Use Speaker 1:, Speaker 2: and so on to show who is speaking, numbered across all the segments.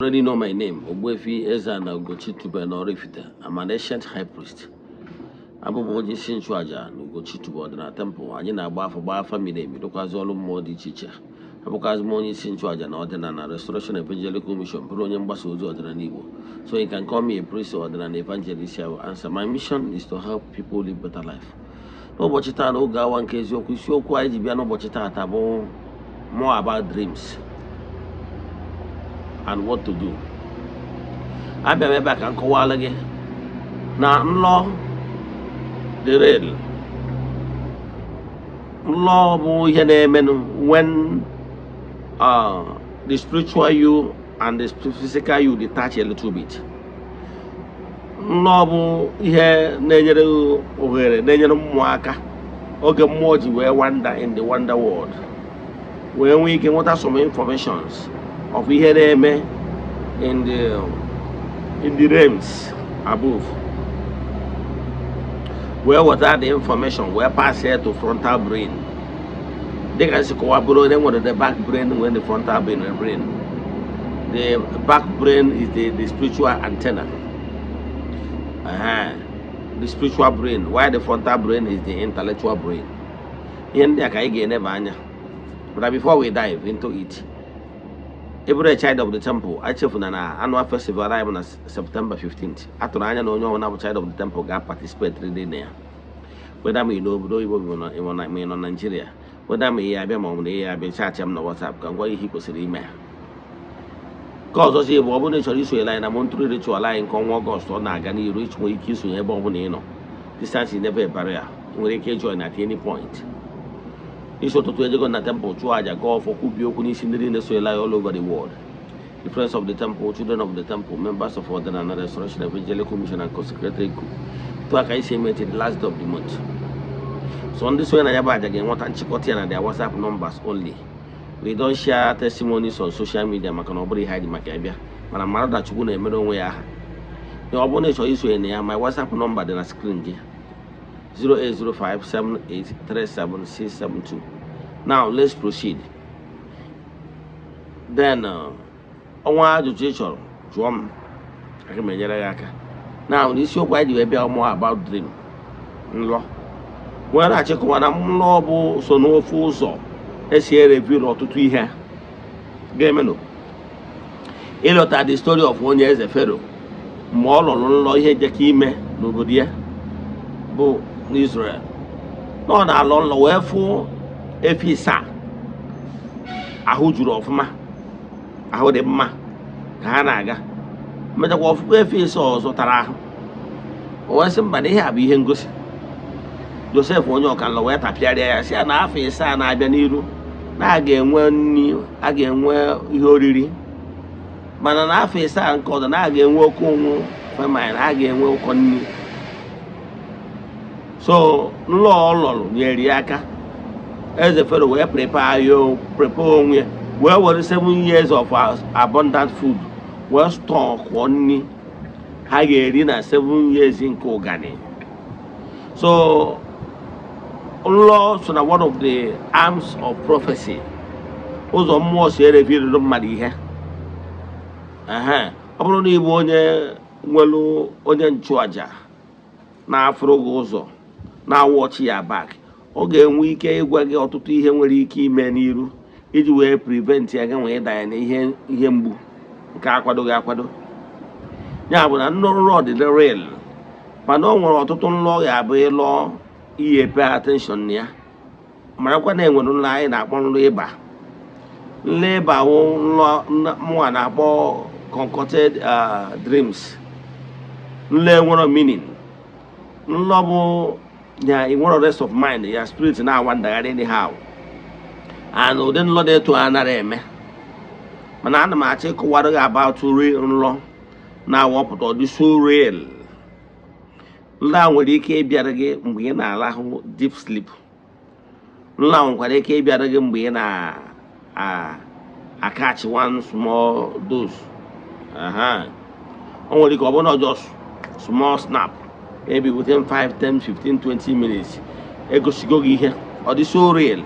Speaker 1: Already know my name, Ogbuefi Eze-Ana Ugochi Tubelu n'Oraifite. I'm an ancient high priest. Abụ m onye isi nchụaja na Ugochi Tubelu Ọdịnala Temple. Anyị na-agba afọ, gbaa afa miri emi, rụkwazị ọrụ mmụọ dị iche iche. Abụkwazị m onye isi nchụaja na Ọdịnala Restoration Evangelical Mission, bụrụ onye mgbasa ozi ọdịnala Igbo. So you can call me a priest or ọdịnala evangelist. I will answer. My mission is to help people live better life. N'ụbọchị taa, n'oge awa nke eziokwu, isiokwu anyị ji bịa n'ụbọchị taata bụ more about dreams and what to do. Abịa m ebe a ka m kọwara gị na nlọ dị real. Nlọ bụ ihe na-emenụ when the spiritual you and the physical you detach a little bit. Nlọ bụ ihe na-enyere ohere, na-enyere mmụọ aka oge mmụọ ji wee wander in the wonder world, wee nwee ike nweta some informations of ihe na-eme in the realms above, wee weta the information, wee pass it to frontal brain. Dịka nsi kọwa, bụrụ onye nwere the back brain nwere the frontal brain. The back brain is the spiritual antenna, the spiritual brain, while the frontal brain is the intellectual brain. Ihe ndị a ka anyị ga-eneba anya. But before we dive into it, ị bụrụ a child of the temple, echefuna na annual festival anyị bụ na September 15th. Atụrụ anya na onye ọbụla bụ child of the temple ga-participate rịrị na ya, whether ma ị n'obodo oyibo, ma ị nọ Nigeria, whether ma ị ya abịa ma ọ bụ na ị ya abịa. Chat m na WhatsApp ka m gwa ihe ị kwesịrị ime. Nke ọzọ si bụ, ọ bụrụ na ị chọrọ isonyere anyị na monthly ritual anyị nke ọnwa Ọgọst, ọ na-aga n'iru. Ị nwere ike isonye ebe ọ bụla ị nọ. Distance is never a barrier. Ị nwere ike join at any point. N'isi ụtụtụ, ejego na temple, chụọ aja, gaa ọfọ, kwubie okwu n'isi ndị niile sonyere anyị all over the world, the friends of the temple, children of the temple, members of Ọdịnala Restoration Evangelical Mission and consecrated group. Tụ aka isi eme till the last day of the month. So ndị sonye na ya bụ aja ga-enweta nchịkọta ya na their WhatsApp numbers only. We don't share testimonies on social media, maka na ọ bụrụ ihe anyị ji maka ya bịa. Mana mmadụ na Chukwu na-emere onwe ya aha ya. Ọ bụrụ na ị chọrọ isonye na ya, my WhatsApp number dị na screen gị, 08057837672. Now let's proceed. Then ọnwa ajụjụ ị chọrọ jụọ m, aga m enyere gị aka. Now, n'isiokwu anyị ji wee bịa, more about dream, nlọ, wee na-achịkọwa na nlọ bụ so n'ofu ụzọ esi e-reveal ọtụtụ ihe ga-emenụ. Ịlọta the story of onye eze Fero, mgbe ọ lọrọ nlọ ihe jeka ime n'obodo ya bụ n'Israel, na ọ na-alọ nlọ wee fụ efi isaa ahụ juru ọfụma, ahụ dị mma, ka ha na-aga. Mechakwa ọfụkwa efi isaa ọzọ tara ahụ. O wee sị mba, na ihe a bụ ihe ngosi. Josef onye ọkanlọ wee tapịarịa ya, sị ya na afọ 7 na-abịa n'iru na a ga-enwe nri, a ga-enwe ihe oriri, mana na afọ 7 nke ọzọ na a ga-enwe oke ụnwụ, famine, na a ga-enwe ụkọ nri. So nlọ ọ lọrụ nyere ya aka. Eze Fero wee prepare ya, prepare onwe ya, wee were 7 years of abundant food wee stockụọ nri ha ga-eri na 7 years nke ụgani. So nlọ so na one of the arms of prophecy, ụzọ mmụọ si e-revealụrụ mmadụ ihe. Ehe, ọ bụrụ na ị bụ onye nwere onye nchụaja na-afụrụ gị ụzọ, na-awọchi ya back, ọ ga-enwe ike ịgwa gị ọtụtụ ihe nwere ike ime n'iru iji wee prevent ya gị nwee ịdanye na ihe mgbu nke akwadoghị akwado. Ya bụ na nrọ dị real, mana o nwere ọtụtụ nlọ ga-abụ ịlọ ihe, pay attention na ya. Marakwa na enwere nlọ anyị na-akpọ nlọ ịba. Nlọ ịba wụ nlọ mụnwa na-akpọ concocted dreams, nlọ enwero meaning, nlọ bụ ya ị nwere rest of mind ya, spirit na-awa ndagharị anyhow, and ụdị nlọ dị etu a nara eme. Mana ana m achọ ịkọwara gị about real nlọ na-awọpụta ọ dị so real. Nlọ a nwere ike ịbịara gị mgbe ị na-arahụ deep sleep. Nlọ a nwekwara ike ịbịara gị mgbe ị na-akatch one small dose. Aha. O nwere ike ọ bụrụ na just small snap, maybe within 5, 10, 15, 20 minutes, egosigo gị ihe ọ dị so real.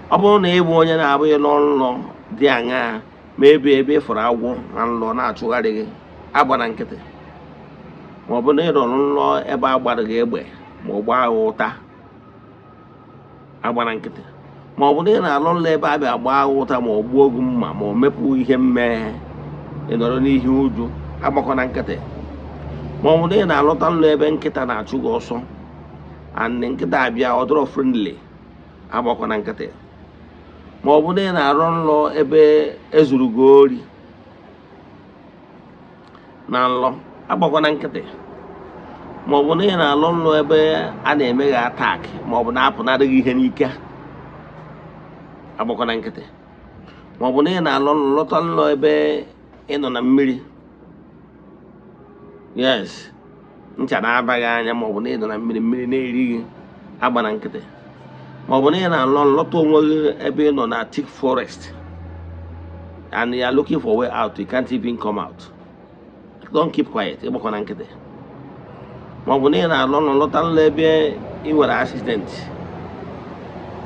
Speaker 1: Ọ bụrụ na ị bụ onye na-abụghị nlọ nlọ dị aṅaa, Ma ebe ị fụrụ agwọ na nlọ na-achụgharị gị, agbana nkịtị. Ma ọ bụ na ị rọrọ nlọ ebe a gbara gị egbe ma ọ gbaa gị ụta, agbana nkịtị. Ma ọ bụ na ị na-alọ nlọ ebe a bịa gbaa gị ụta, ma ọ gbuo gị mma, ma ọ mepụ ihe mmeghe, ị nọrọ n'ihe ụjụ, agbakwana nkịtị. Ma ọ bụ na ị na-alọta nlọ ebe nkịta na-achụ gị ọsọ and nkịta abịa ọ dọrọ friendly, agbakwana nkịtị. Ma ọ bụ na ị na-arọ nlọ ebe ezuru gị ori na nlọ, agbakwana nkịtị. Ma ọ bụ na ị na-alọ nlọ ebe a na-eme gị attack, ma ọ bụ na-apụnarị gị ihe n'ike, agbakwana nkịtị. Ma ọ bụ na ị na-alọ nlọ, lọta nlọ ebe ị nọ na mmiri, yes, ncha na-abaghị anya, ma ọ bụ na ị nọ na mmiri, mmiri na-eri gị, agbana nkịtị. Ma ọ bụ na ị na-alọ nlọta onwe gị ebe ị nọ na thick forest and you are looking for way out, you can't even come out, don't keep quiet, ịgbakwana nkịtị. Ma ọ bụ na ị na-alọ nlọ, lọta nlọ ebe ị nwere accident,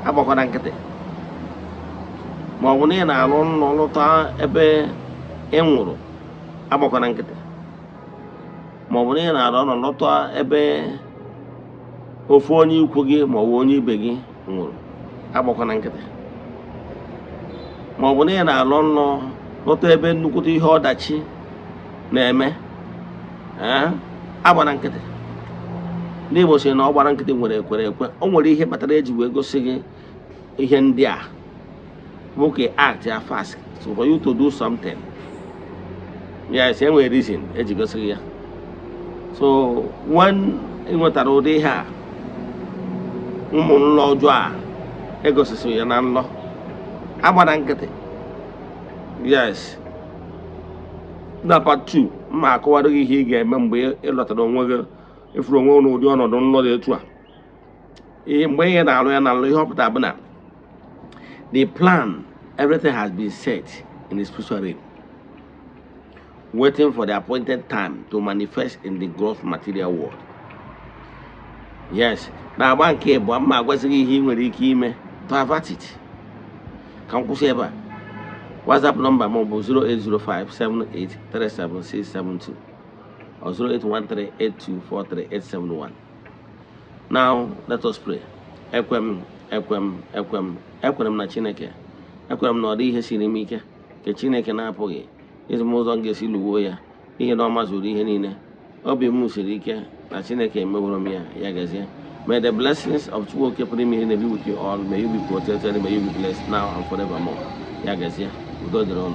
Speaker 1: agbakwana nkịtị. Ma ọ bụ na ị na-alụ nlọ, lọta ebe ị nwụrụ, agbakwana nkịtị. Ma ọ bụ na ị na-alụ nlọ, lọta ebe ofu onye ikwu gị ma ọ bụ onye ibe gị nwụrụ, agbakwana nkịtị. Ma ọ bụ na ị na-alọ nlọ, lọta ebe nnukwute ihe ọdachi na-eme, ee, agbana nkịtị. Ndị Igbo sị na ọ gbara nkịtị nwere ekwere ekwe. O nwere ihe kpatara eji wee gosi gị ihe ndị a bụ ka act ya fast, so for you to do something. Yes, e nwere reason eji gosi gị ya. So when ị nwetara ụdị ihe a, ụmụ nlọ ọjọọ a egosisiri ya na nlọ, agbana nkịtị. Yes, na part 2 mma akọwara gị ihe ị ga-eme mgbe ị lọtara onwe gị, ịfụrụ onwe gị n'ụdị ọnọdụ nlọ dị etu a. Ihe mgbe ihe na-arụ ya na nlọ, ihe ọ pụtara bụ na the plan, everything has been set in the spiritual realm, waiting for the appointed time to manifest in the gross material world. Yes, na agba nke ịbụọ mma agwazighị ihe ị nwere ike ime to avert it. Ka m kwụsị ebe a. WhatsApp nọmba m bụ 08057837672 or 08138243871. Now let us pray. Ekwe m, ekwe m, ekwe m, ekwere m na Chineke. Ekwere m na ọ dị ihe siri m ike nke Chineke na-apụghị ịzụ m ụzọ m ga-esi lụwuo ya, n'ihi na ọ mazuru ihe niile. Obi m siri ike na Chineke emeworo m ya. Ya gazie. May the blessings of Chukwu Oke pụrụ ime ihe be with you all. May you be protected, may you be blessed now and forevermore. Ya gazie, udo dịrị ụnụ.